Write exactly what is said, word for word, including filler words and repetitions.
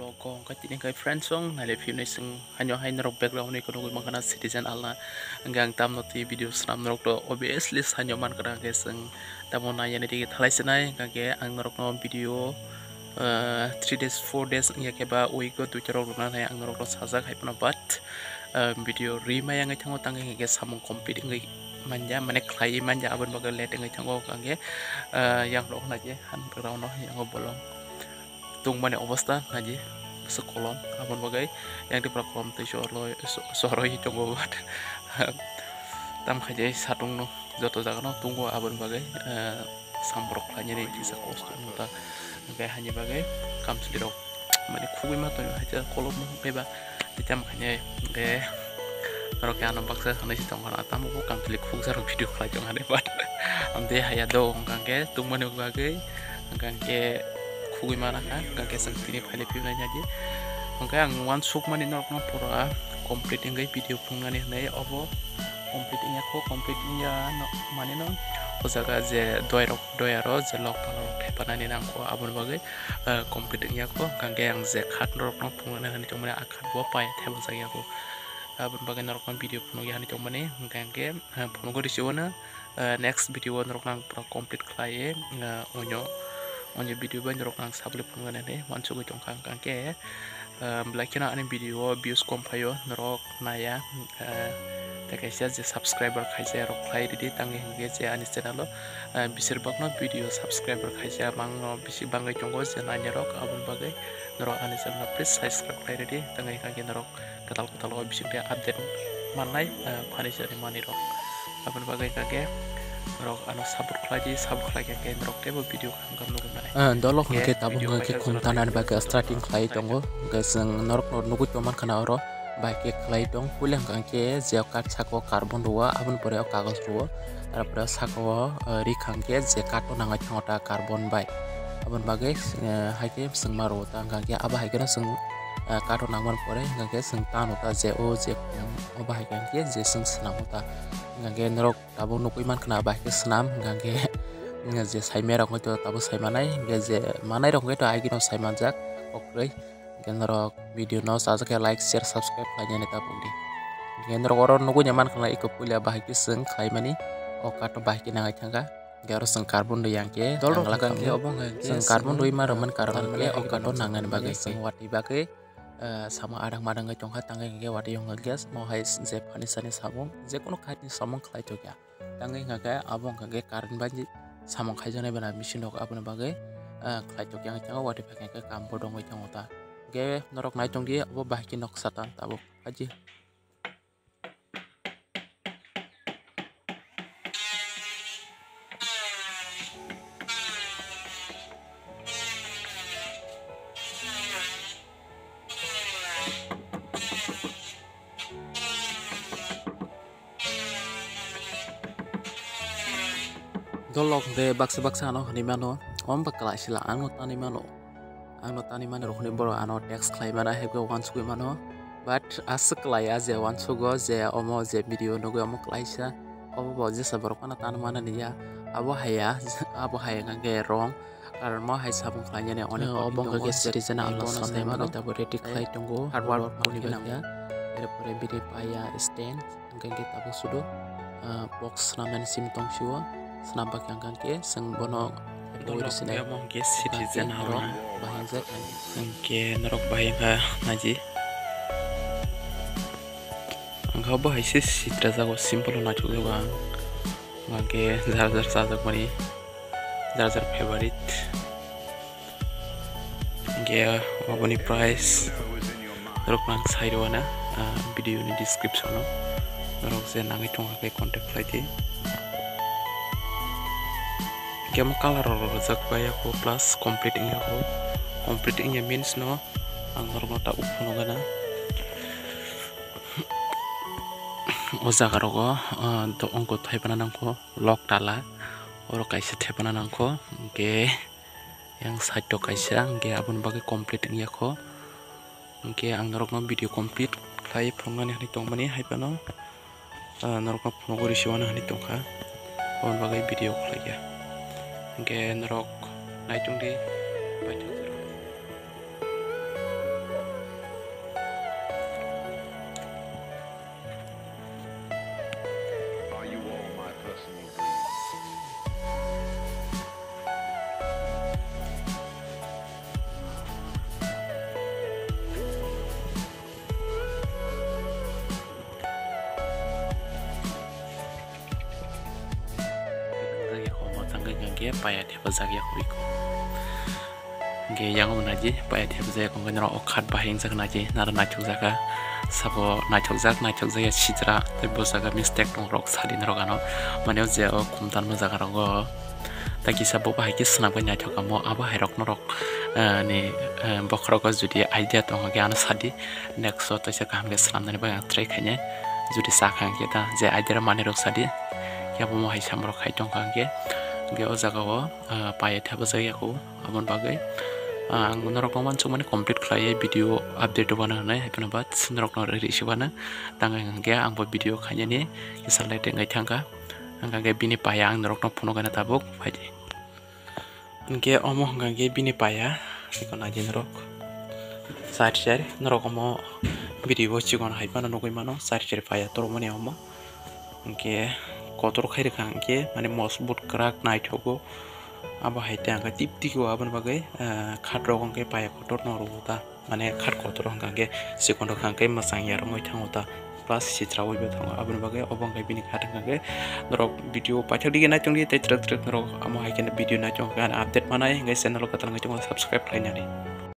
Kok hwnkhe tini khe friends song naile phiyunai chwng haino hai norok background ni kono gwi mankha na citizen alna. Hwnkhe ang tamno twi video swnam norok to obviously saino mankha na hwnkhe chwng tamo nai yani tigi thalai sinai hwnkhe ang norokno video, ah, three days, four days wngya khe ba week o duita rok rwna nai ang norokno sajak hai phano, but, ah, video ri maya wngwi thango tangwi hwnkhe samung complete wngwi manya, mane khlaiwi manya, aboni bagwi late wngwi thango hwnkhe, ah, yang rok naidi han background no yang bolong tongmani obostha naidi, bwswk kolom, aboni bagwi yang tipra kolom tei chorloi, cho-, choroi tongo, but tam khaidi satung no joto jaga no tongo, aboni bagwi, eh, samborok khlainani kisa kosto wngkha, hwnkhe haini bagwi kamchwlwi rok mani khugwi ma tongo, haikhe kolom no hwnkhe ba tei tam khainai hwnkhe norok khe ano baksa sanai se tongkha na, tamo bo kamchwlwi khukjak rok video khlai tongkha de, but amtwi haya do hwnkha hwnkhe tongmani bagwi. Hwnkha hwnkhe khugwi mana kha, hwnkha hwnkhe chwng tini phailai phiyoknai nadi. Hwnkhe ang uansukmani norokno pura complete wngwi video phunuknani hwnwi, obo complete wngya kho, complete wngya no, mane no o jaga je doirok, doyaro je lok pala rok thepanani nangkho, aboni bagwi, ah, complete wngya kho. Hwnkha hwnkhe ang je khat norokno phunuknani hwnwi tongmani, ah khat bo pai thepajak ya kho, aboni bagwi norokno video phunukya hwnwi tongmani. Hwnkha hwnkhe, ah, phunukgwi rw sio no. Ah, next video o norokno ang pura complete khlaiwi, ah, onyo, onyo video bai norokno ang sabole phunuknani hwnwi uansugwi tongkha. Hwnkha hwnkhe, ah, belai kheno ani video o views kom phaio, norok naiya, ah, tei kaisa je subscriber khaisa rok khlai ridi, tangwi hwnkhe je ani channel o, ah, besir bak no video subscriber khaisa bangno bisi bangwi tongo je naina rok, aboni bagwi norok ani channel o please subscribe khlai ridi, tangwi hwnkhe norok kwtal kwtal o bising tei update mannai, ah, phani chari manwi rok. Aboni bagwi hwnkha khe norok ano support khlai di, support khlai khe norok teibo video kaham kaham nugwi mannai. Ah, dolok hwnkhe tabuk hwnkha khe khum tanani bagwi starting khlai tongo. Hwnkhe chwng norokno nugwi tongmankha na oro bahai khe khlai tong. Puila hwnkha khe je o card saka o carbon rwo, aboni pore o kagoj rwo, tarpore o saka o, ah, rikha hwnkhe je card o nangwi thango ta carbon bai. Aboni bagwi, ah, hai khe chwng ma rwo ta hwnkha khe abo hai kheno chwng ah, card o nangmani pore hwnkha khe chwng tano ta je o je, um, o bahai khe hwnkhe je chwng swnamo ta. Hwnkha khe norok tabuk nugwi mankha na bahai khe swnam, hwnkha khe je saimaya rok hwnkhe to tabuk sai manai, hwnkhe je manai rok hwnkhe to agini sai manjak kok kwrwi. Hwnkhe norok video no chajak khe like, share, subscribe khlainani ta pokdi. Hwnkhe norok oro nugwi mankha na eko puila bahai khe chwng khlaimani o card o bahai khe nangwi thangkha. Hwnkhe oro chwng carbon rwi yang khe dol rok tangla hwnkha khe khamwi. Obo hwnkha khe chwng carbon rwi ma rwmani karon hwnkhe o card o nangnani bagwi chwng watwi bagwi, eh, samung adang madang wngwi tongkha, tangwi hwnkhe watwi hwnkha gas mo hai je phani sani samung, je kono khatini samung khlai tokya. Tangwi hwnkha khe abo hwnkha khe current bai samung khaijaknai bana machine rok, aboni bagwi, eh, khlai tokya wngwi thango, watwi phai khe kam bo dongwi thango ta. Hwnkhe norok nai tongdi abo bahai khe noksa tan tabuk. Aji. Dolok de baksa baksa ano hwnwi mano, omo ba kwlai sila, ano tanwi mano. Ang no tani mani rok hwnwi borok ano text khlai mano, hai khe uansugwi mano. But aswk kwlai ya je uansugo je omo je video nugwi omo kwlaisa, obo bo jesa borok phano tano mano liya. Abo haiya, abo haiya hwnkha khe wrong. Karon mo hai samung khlainani onek obo hwnkha khe citizen ni Allah bono sanai mano, tabo ready khlai tongo, hard work mani bagya. Erpore bini paya stand. Hwnkhe hwnkhe tabuk sudo, ah, box swnamnani simi tong sio, swnam bakhe hwnkhe chwng bono dol rok sinai. Hwnkhe citizen rok bahai jak. Hwnkhe norok bahai wngkha naji. Hwnkhe bo hai se sitra jago simple naithok jago ang. Hwnkhe jar jar chajakmani jar jar favorite. Hwnkhe aboni price norok nang sai rw na, ah, video ni description o norok je nangwi tongkha khe contact khlai di. Hwnkhe omo colour rok rwjak bai ya kho plus complete wngya kho, complete wngya means no ang norok no tabuk phunuk gana. O jaga rogo, ah, do wngkha thaiphana nangkho lock tala, oro kaisa thaiphana nangkho, hwnkhe. Yang side o kaisa, hwnkhe aboni bagwi complete wngya kho. Hwnkhe ang norokno video complete khlai phunuknani hwnwi tongmani hai phano, ah, norokno phunugwi rw sio hwnwi tongkha. Aboni bagwi video khlaikha. Hwnkhe norok naitung di, baithang jora. Hingke paya thepajak ya koi ko. Hingke yango bo naidi, paya thepajak ya koi, hingke norok o khat bahai wngjak naidi, naro naithokjak kha. Sabo naithokjak, naithokjak ya sitra, tei bo jaga mistake tongrok sadi norok ano. Mane o je o khumtan bo jaga rogo. Tai kisa bo bahai khe swnam khe naithok kamo, abo hai rok norok, eh, ni, eh, bokhorogo jodi idea tongo khe ano sadi. Next o teisa kaham khe swnamnani bagwi ang try khainai. Jodi sakha hwnkhe ta je idea rok manwi rok sadi. Khe abo mo hai samrok khai tongkha hwnkhe. Hwnkhe o jaga o, ah, paya thapajak ya kho. Aboni bagwi, ah, ang norok no uansukmani complete khlaiwi video update rwna hwnwi, haiphano ba norok no rwrwi se uanw. Tang hwnkhe ang bo video khainani kisa late wngwi thangkha. Hwnkhe bini paya ang norok no phunuk gana tabuk phaidi. Hingke omo hingka khe bini paya, eko naidi norok. Sari sari norok omo video o chikon hai phano nugui mano, sari sari paya toromani omo. Hingke kotor khai rwkha hingke mane mosbut kwrak naithogo. Abo hai tei hingke tip tiko aboni bagwi, ah, khat rok hingke paya kotor no rwo ta. Mane khat kotor hwnkha hwnkhe chikon rwkha hwnkhe mwchang yarwngwi thango ta, plus sitra wi bo thango. Aboni bagwi obo hwnkhe bini khat hwnkha hwnkhe norok video paithak digi naitongdi tei twrwk twrwk norok amo hai kheno video naitong hwnkhe ano update manai hwnkhe channel o kwtal wngwi tongo subscribe khlainani.